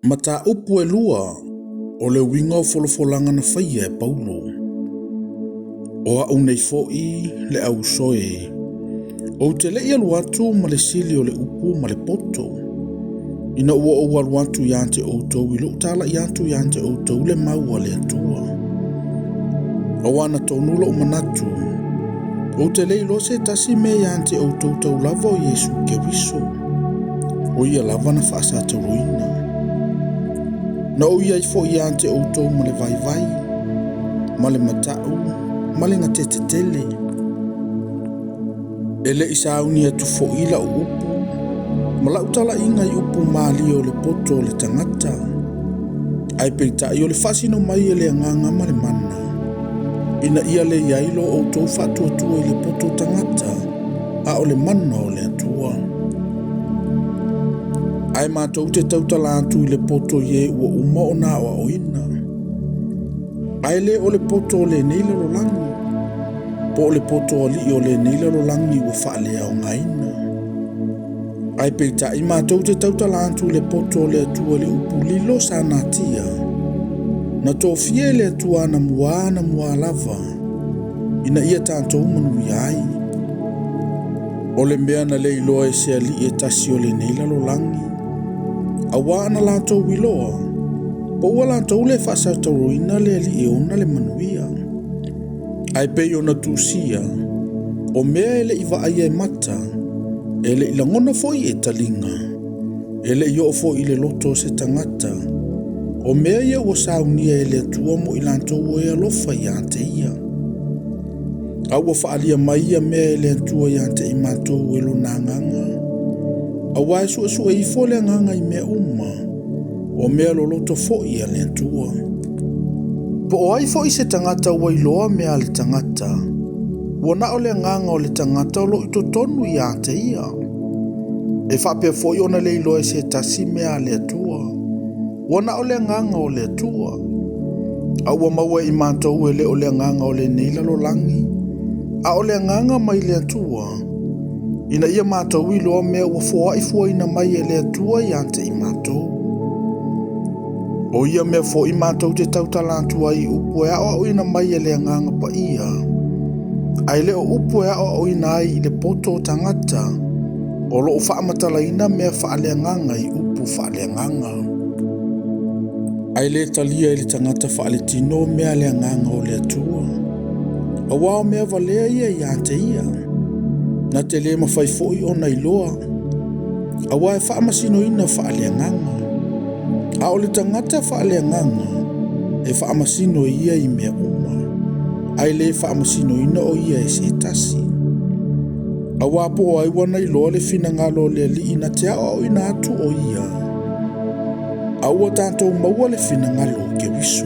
Mataupu e lua o le uiga o folafolaga na faia e Paulo. O au nei foi le auso e. Ou te le i alu atu ma le sili o le upu ma le poto, ina ua ou alu atu ia te outou i lou talai atu ia te outou le mau a le Atua. Aua na tonu lou manatu, ou te le iloa se tasi mea ia te outou tau lava o Iesu Keriso, o ia lava na faasatauroina. Na ou i ai foi ia te outou ma le vaivai, ma le matau, ma le gatete tele. E le i sauni atu foi lau upu, ma lau talaiga i upu malie o le poto o le tagata, ae peitai o le faasino mai e le agaga ma le mana, ina ia le i ai lo outou faatuatua i le poto tagata, a o le mana o le Atua. Ae matou te tautala atu i le poto i e ua uma ona aoaoina. Ae le o le poto o lenei lalolagi, po o le poto alii o lenei lalolagi ua faaleaogaina. Ae peitai matou te tautala atu i le poto o le Atua i le upu lilo sa natia, na tofia e le Atua anamua anamua lava, ina ia tatou manuia ai. O le mea na le iloa e se alii e tasi o lenei lalolagi, aua ana latou iloa, po ua latou le faasatauroina le alii e ona le manuia. Ae pei ona tusia, o mea e le i vaaia e mata, e le i lagona foi e taliga, e le i oo foi i le loto o se tagata, o mea ia ua saunia e le Atua mo i latou o e alofa ia te ia. A ua faalia mai ia mea e le Atua ia te i matou e lona agaga, aua e suesue ifo le agaga i mea uma, o mea loloto foi a le Atua. Po o ai foi se tagata ua iloa mea a le tagata, ua na o le agaga o le tagata o lo o i totonu ia te ia. E faapea foi ona le iloa e se tasi mea a le Atua, ua na o le agaga o le Atua. A ua maua e i matou e le o le agaga o lenei lalolagi, a o le agaga mai le Atua, ina ia matou iloa mea ua foai fuaina mai e le Atua ia te i matou. O ia mea foi matou te tautala atu ai i upu e aoaoina mai e le agaga paia, ae le o upu e aoaoina ai i le poto o tagata, o lo o faamatalaina mea faaleagaga i upu faaleagaga. Ae le talia e le tagata faaletino mea a le agaga o le Atua, aua o mea valea ia ia te ia, na te le mafai foi ona iloa, aua e faamasinoina faaleagaga. A o le tagata faaleagaga, e faamasino ia i mea uma, ae le faamasinoina o ia e se tasi. Aua po o ai ua na iloa le finagalo o le alii na te aoaoina atu o ia, a ua tatou maua le finagalo o Keriso.